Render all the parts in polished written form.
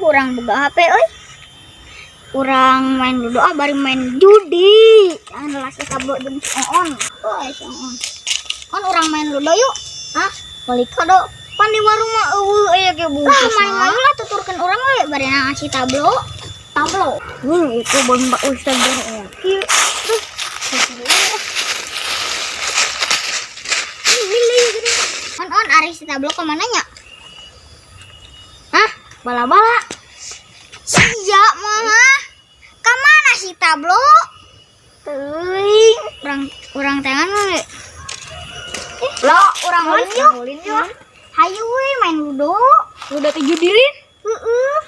Urang boga HP euy. Urang main ludo ah, bari main judi. Jangan lah si tablo jeung si Oon. Oh, si Oon. On, urang main ludo yuk. Hah? Balik kado. Pan di warung mah euweuh aya ge bungkus. Lah, main-main lah, tuturkeun urang we bari ngasih tablo. Tablo. Itu bon Pak Ustad ya. Kieu. Duh. On, on, ari si tablo kemana nya? Hah? Bala-bala. Sia mah. Kemana si tablo? Teuing. Urang urang tangan we. Lo, urang ulin yuk. Ulin yuk. Hayu we main ludo. Udah teh judilin. Heeh.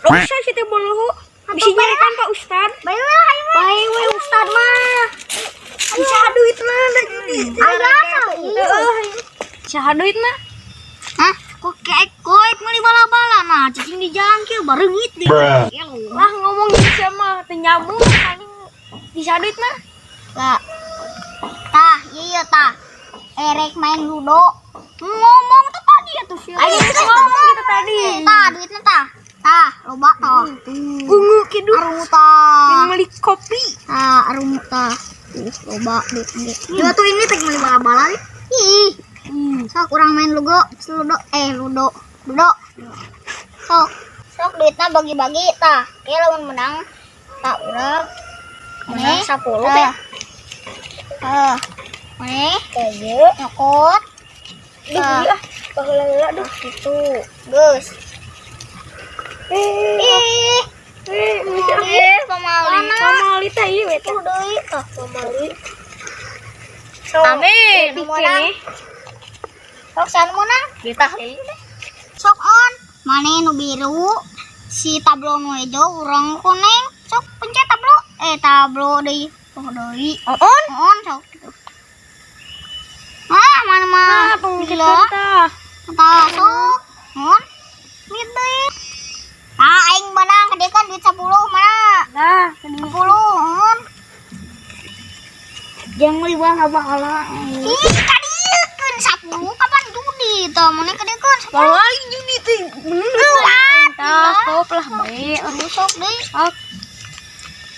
Usah sih teh boluhu. Bisa nyarikan Pak Ustad. Bae we, hayu we. Bae we Ustad mah. Bisa duit mah da judi. Aya Heeh. Bisa duit mah. Hah? Kok kayak koek meuli bala-bala, nah cicing di jalan kieu bareungit deh. Bruh. Lah, ngomong bisa mah teu nyambung, paling bisa duit mah. Lah. Tah, iya tah. Erek main ludo. Ngomong tuh tadi ya tuh sih. Ayo ngomong gitu tadi. Tah, duitnya tah. Tah, loba tah. Ungu kidu. Arungu tah. Yang beli kopi. Tah, arungu tah. Loba duit ge. Ya tuh ini teh meuli bala-bala nih. Ih. Sok urang main ludo, ludo, eh, ludo, ludo. Sok, sok duitnya bagi-bagi tah. Oke, lamun menang tah urang. Menang Maneh 10 tah. Teh. Eh. Maneh nyokot. Duh, Tah. iya. Baheula duh. Gitu. Geus. Eh, Ih, eh, bisa. eh, pamali. Pamali teh ieu we teh. Tuh deui tah. Pamali. Amin. Amin. Sok san menang? Kita. Sok on. Maneh nu biru, si tablo nu hejo, urang kuning. Sok pencet tablo. Eh, tablo deui. Oh, deui. On. On sok gitu. Ah, mana mah? Ah, Gila. tah. Tah, sok. On. Duit deui. Tah, aing menang gede kan duit 10 mana? Nah, 10 on. Jangan beli bala-bala. Ih, kadiekeun 10 kapan judi tah? Mana kadiekeun 10? Pamali judi teh bener. Luat. Tah, stop lah bae. Aduh, sok deui. Ok.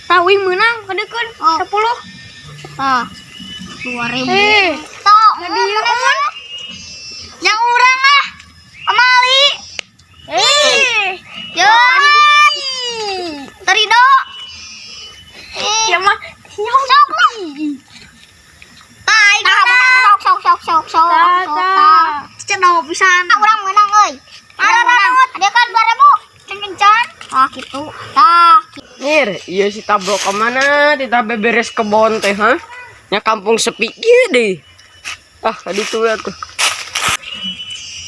Tah, wing menang kadekeun Oh. 10. Tah. 2000. Eh, Tah, Hadiah, on. Yang urang ah. Kemali. Eh. Ya. Terido. Eh, Ya mah sok lah. Tah, aing menang. Sok sok sok sok sok. Tah, Sok, tah. tah. Cenah pisan. Ah, urang menang euy. Urang menang. Dia kan 2000. Kencan. Ah, gitu. Tah. Nir, iya si tablo kemana? Tidak beberes kebon teh, ha? Nya kampung sepi kieu deh. Ah, tadi tuh ya tuh.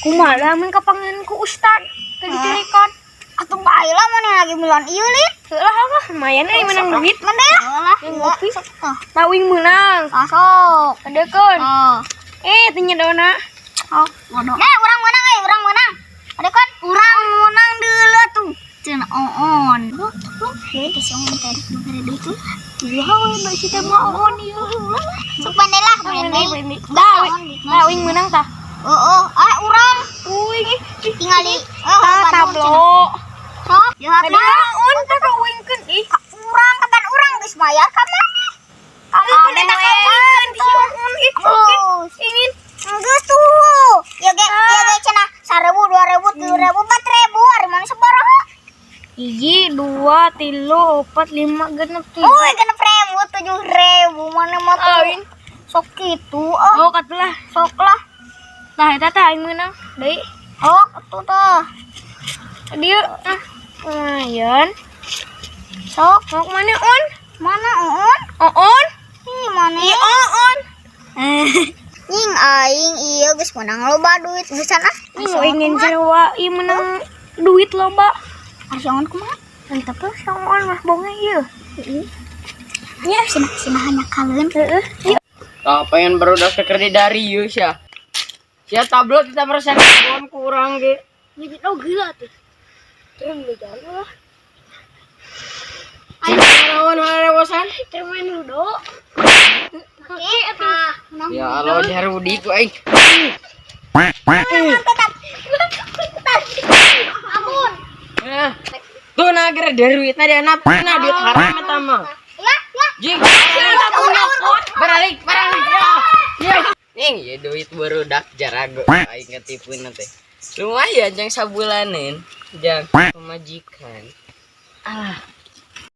Kumaha lamun kapanggih ku ustad teu dicerikan. Atuh bae lah, mana lagi milan ieu lin. Lah lah, lumayan euy menang duit. Mana ya? Lah, Yang ngopi. Sok tah. Tah, wing menang. Ah, sok. Kadekeun. Oh. Eh, teu nyedona. Oh, waduh. Nah, urang menang euy, urang menang. Ada kan? Urang menang dulu tuh. Cenah on. Tuh, tuh, teh si on teh bere duit tuh. Iya, we bae si teh mah on ieu. Sok pandai lah, pandai. Pandai. Tah, tah wing menang tah. Oh, oh, ah, urang Wing tinggal di oh, tah tablo. Sok, jahat Tadi lah. on tah ka wingkeun ih. Urang kapan urang geus bayar ka mana? Kamu eta ka wingkeun ti si on ih. Terus. Ingin Geus tuh. Ya ge cenah 1000, 2000, 3000, 4000, ari mana sabaraha? Hiji, dua, tilu, empat, lima, genep, tujuh. Uy, 6000, 7000, mana mah tuh. Aing. Sok gitu, oh, Oh, katulah. Sok lah. Tah eta tah aing meunang. Deui. Oh, atuh tah. Dieu ah lumayan. Sok, Mau kemana on? Mana on? Oh, on? Ih, mana? Iya, on. Nying aing iya geus menang loba duit geusan ah. Ini ingin sewa, iya menang duit loba. Harus on kumaha? Mantap tuh sama on mah bonga ieu. Ya, cenah cenah hanya kaleun. Heeh. Ah, pengen baru teh kerja dari ieu sia. Sia tablo tidak merasa kebon kurang ge. Jadi oh gila tuh. Terus udah jalan lah. Ayo lawan wasan. Terus main ludo. Oke, tah. Menang. Ya Allah, diharudi ku aing. Tetap. Ampun. gara duitna dihandapkeun, duit haram eta mah. Ya, ya. Jing, baralik, baralik ya. Ya. Ning, ya duit barudak jarago aing ketipu teh. Lumayan jang sabulaneun jang pamajikan. Ah.